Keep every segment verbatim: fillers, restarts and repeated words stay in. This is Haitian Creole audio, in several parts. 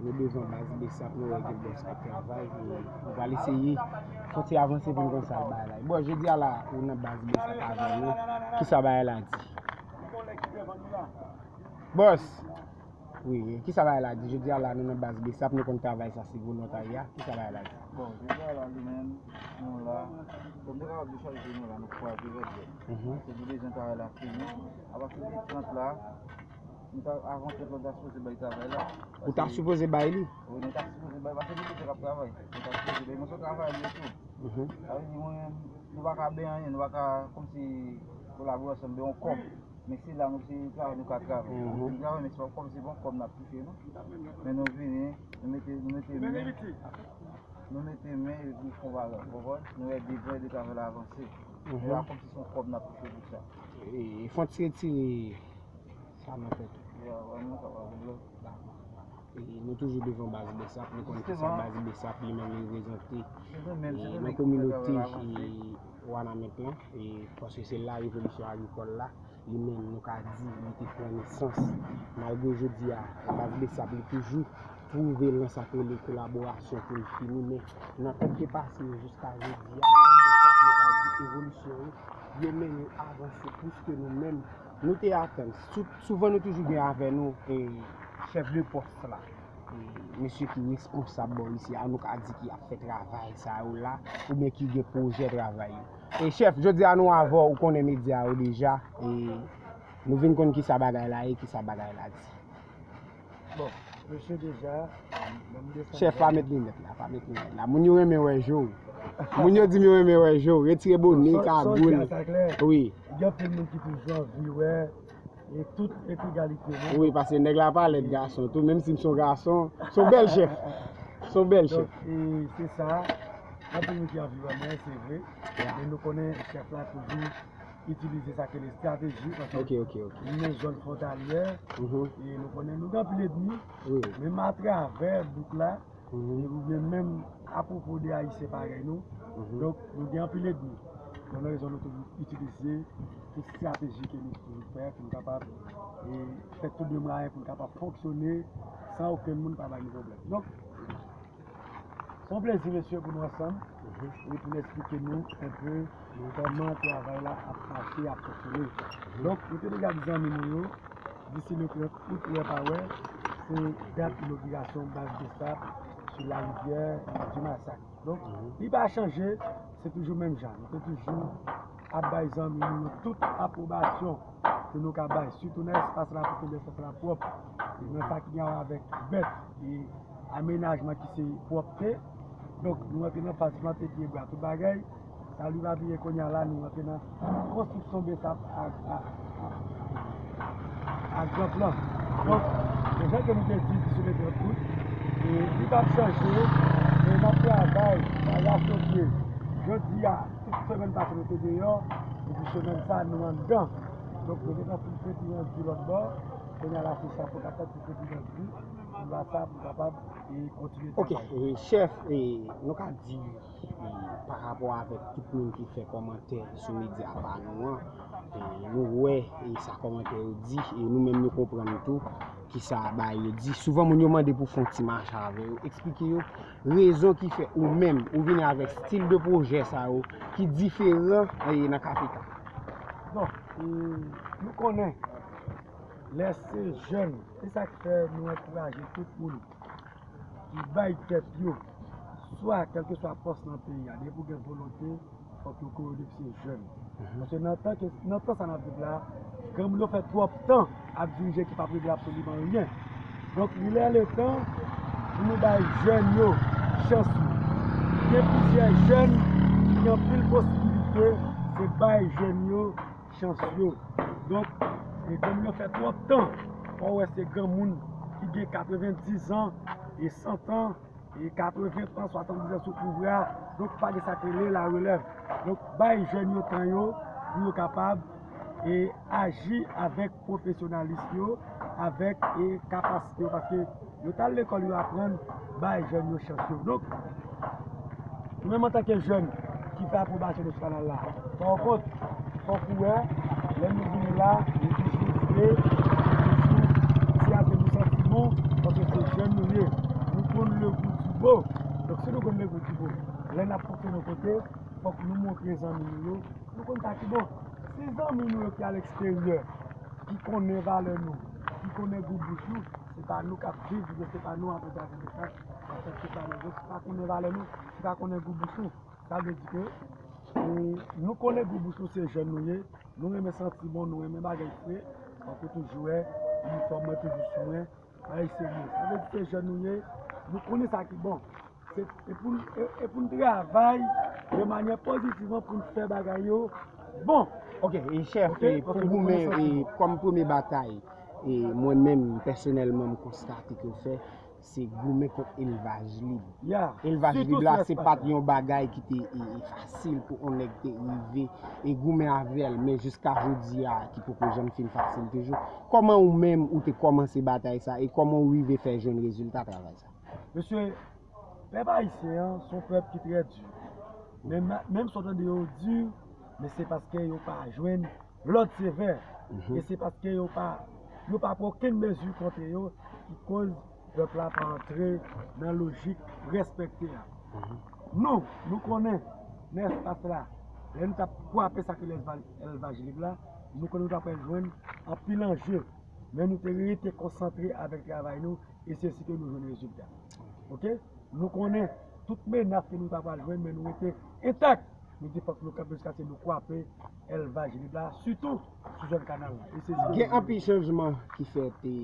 Nou devan baz Besap, nou wè gen bòs k ap travay, e nou pral eseye fè yon ti avanse pou n konn sa bagay la. Bon, jodi a la, ou nan baz Besap avè nou, kisa bagay la di? Bòs! Wi, kisa bagay la di? Jodi a la, nou nan baz Besap, nou konn travay sa se volontaya, kisa bagay la di? Bon, jodi a la, li menm, nou la, kòm nou kapab di chak jou nou la, nou kwaze vèt vèt. Mhm. Se di dezen travay la fini. Apati de trant la, nou ta, avan trant la, nou ta sipoze bay travay la. Ou ta sipoze bay li? Wi, nou ta sipoze bay, paske nou tout k ap travay. Nou ta sipoze bay, mwen se yon travayè tou. Mhm. Sa vle di, mwen, nou pa ka bay anyen, nou pa ka, kòmsi, kolaborasyon, bay yon kòb. Men se la, nou se travay, nou ka travay. Mhm. Nou travay, men se pa kòb, se pa yon kòb n ap touche, non. Men nou vini, nou mete, nou mete men, nou mete men, epi fon bagay, ou konprann? Nou ede, nou ede travay la avanse. Mhm. Se pa kòmsi se yon kòb n ap touche pou sa. E, fon ti retire sa nan tèt ou. Ya, vrèman, sa va vin lò. Dakò. E nou toujou devan baz Besap, nou konn kisa baz Besap li menm li reprezante. E nan kominote, e Wanament lan, e paske se la revolisyon agrikòl la, li menm nou ka di li te pran nesans. Malgre jodi a, baz Besap li toujou twouve l nan sa k rele kolaborasyon pou l fini, men nan tan k te pase yo jiska jodi a, baz Besap nou ka di evolisyon yo, yo mennen avanse plis ke nou menm nou te atann. Sou-, souvan nou toujou gen avè nou, e, chèf de pòs la. E, mesye ki responsab bò isi a, nou ka di ki ap fè travay sa yo la, oubyen ki gen pwojè travay yo. E chèf, jodi a nou avè w, ou konnen medya yo deja, e nou vin konn kisa bagay la ye, kisa bagay la di. Bon, mesye deja, nan m desann. Chèf, pa met linèt la, pa met linèt la. Moun yo renmen wè je w. Moun yo di m yo renmen wè je w. Retire bone, kagoul. Wi. Gen anpil moun ki toujou anvi wè, e tout egalite, non? Wi, paske nèg la pa lèd gason tou, menm si m se yon gason, se yon bèl chèf. Se yon bèl chèf. Donk, e, se sa. Gen anpil moun ki anvi wè mwen, se vre. Ya. Men nou konnen chèf la toujou itilize sa k rele estrateji, paske nou nan zòn fwontalyè, e nou konnen nou gen anpil ènmi, menm atravè bouk la, e oubyen menm apwopo de Ayisyen parèy nou. Donk, nou gen anpil ènmi. Donk, nan rezon nou toujou itilize tout estrateji ke nou toujou fè pou nou kapab, e, fè tout de mwayen pou nou kapab fonksyone san okenn moun pa ba nou pwoblèm. Donk, se yon plezi, mesye, pou nou ansanm, e pou n eksplike nou enpe kòman travay la ap mache, ap fonksyone. Donk, nou te deja di zanmi nou yo, disi le trant out, wè pa wè, se dat inogirasyon baz Besap sou larivyè di Masak. Donk, li pa chanje, se toujou menm jan. Nou te toujou ap bay zanmi nou yo tout apwobasyon ke nou ka bay, sitou nan espas la pou kenbe espas la pwòp. E nan sa ki gen a wè avèk bèt e amenajman ki se pwòpte. Donk, nou antre nan faz plante pyebwa, tout bagay. Sa li pa bliye kounye a la, nou antre nan konstriksyon Besap ak, ak, ak, ak gran plan. Donk, se jan ke nou te di, disi le trant out, e li p ap chanje, e n ap travay, n ap rache pye. Jodi a, tout semèn pase nou te deyò, epi semèn sa a nou anndan. Donk, nou te nan fil feti nan di lòt bò, kounye a la se chapo k ap fèt pou feti nan di, nou la sa pou kapab, e, kontinye travay. Ok, e, chèf, e, nou ka di, e, pa rapò avèk tout moun ki fè kòmantè sou medya pa nou an, e, nou wè, e, sa kòmantè yo di, e nou menm nou konprann tou kisa bagay yo di. Souvan moun yo mande pou fè yon ti mache avè yo, eksplike yo rezon ki fè ou menm ou vini avèk stil de pwojè sa yo ki diferan, e, nan kapital. Bon, e, nou konnen lè se jèn, se sa k fè nou ankouraje tout moun ki bay tèt yo, swa kèlkeswa pòs nan peyi a, depi w gen volonte, fòk yo konnen w se jèn. Paske nan tan ke, nan tan sa n ap viv la, granmoun yo fè twòp tan ap dirije ki p ap regle absoliman anyen. Donk, li lè le tan pou nou bay jèn yo chans yo. Gen plizyè jèn ki gen anpil posibilite, se bay jèn yo chans yo. Donk, e granmoun yo fè twòp tan. Fò w wè se granmoun ki gen katrevendizan e san tan, e katreven tan, swasanndizan sou pouvwa. Donk, pa gen sa k rele larelèv. Donk, bay jèn yo tan yo pou yo kapab, e, aji avèk pwofesyonalis yo, avèk, e, kapasite yo. Paske yo t al lekòl, yo aprann, bay jèn yo chans yo. Donk, nou menm antanke jèn ki fè apwobasyon de kanal la, pa kont, fòk ou wè, lè nou vini la, nou toujou vle, nou toujou di ase nou santi nou, paske se jèn nou ye. Lè n ap fonksyone yon kote, fòk nou montre zanmi nou yo, nou konn sa ki bon. Si zanmi nou yo ki aleksteryè, ki konnen valè nou, ki konnen gou bouch nou, se pa nou k ap viv, oubyen se pa nou ap angaje mesaj, paske se pa nou, se pa konnen valè nou, se pa konnen gou bouch nou. Sa vle di ke e, nou konnen gou bouch nou se jèn nou ye, nou renmen santi bon, nou renmen bagay fre, tankou toujou wè, inifòm mwen toujou sou mwen, bagay serye. Sa vle di se jèn nou ye, nou konnen sa ki bon. Se, e pou, e, e pou n travay de manyè pozitivman pou n fè bagay yo bon. Ok, e chèf, e pou goumen, e kòm premye batay, e mwen menm pèsonèlman m konstate ke w fè, se goumen kont elvaj lib. Elvaj lib la, se pa t yon bagay ki te e, e fasil pou yon nèg te rive e goumen avè l, men jiska jodi a ki poko janm fin fasil toujou. Kòman ou menm ou te kòmanse batay sa e kòman ou rive fè jwenn rezilta travay sa? Mesye, pèp ayisyen an se yon pèp ki trè di. Men menm si w tande yo di, men se paske yo pa jwenn lòd sevè. E se paske yo pa yo pa pran okenn mezi kontre yo ki koz pèp la pa antre nan lojik respekte a. Nou, nou konnen nan espas la, lè nou t ap kwape sa ki rele elvaj lib la, nou konnen nou t ap jwenn anpil anje. Men nou te rete konsantre avèk travay nou e se si ke nou jwenn rezilta. Ok? Nou konnen tout menas ke nou ta pral jwenn, men nou rete entak. Nou di fòk nou kanpe jiskaske nou kwape elvaj lib la, sitou sou zòn kanal la. E se si ke nou jwenn rezilta. Gen anpil chanjman ki fèt e,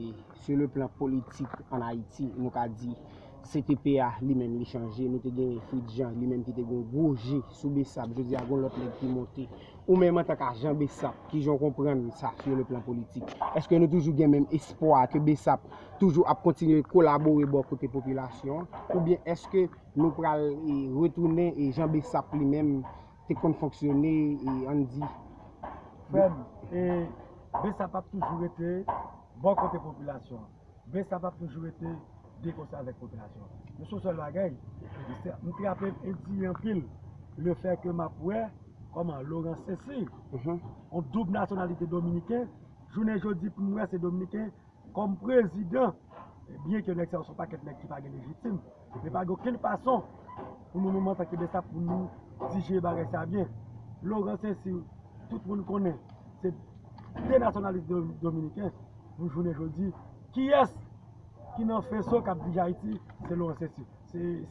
sou le plan politik ann Ayiti, nou ka di C T P a li menm li chanje, nou te gen Fritz Jean li menm ki te gen yon gwo je sou Bsap, jodi a gen yon lòt nèg ki monte. Ou menm antanke ajan Bsap, kijan w konprann sa sou le plan politik? Èske nou toujou gen menm espwa ke Bsap toujou ap kontinye kolabore bò kote popilasyon an? Oubyen èske nou pral e, retounen e jan Bsap li menm te konn fonksyone e ann di? Frè m, e Bsap ap toujou rete bò kote popilasyon an. Bsap ap toujou rete de konsè avèk popilasyon an. Men se yon sèl bagay, m trape m endinye anpil lefètke m ap wè kòman Laurent Cécile, yon doub nasyonalite dominiken, jounen jodi pou m wè se dominiken kòm prezidan. Byen ke nèg sa yo se yon pakèt nèg ki pa gen lejitim, men pa gen okenn fason pou nou menm antanke Bsap pou nou dijere bagay sa byen. Laurent Cécile, tout moun konnen se de nasyonalis do- dominiken. Pou jounen jodi, kiyès ki nan feso k ap dirije Ayiti? Se Laurent Cécile. Se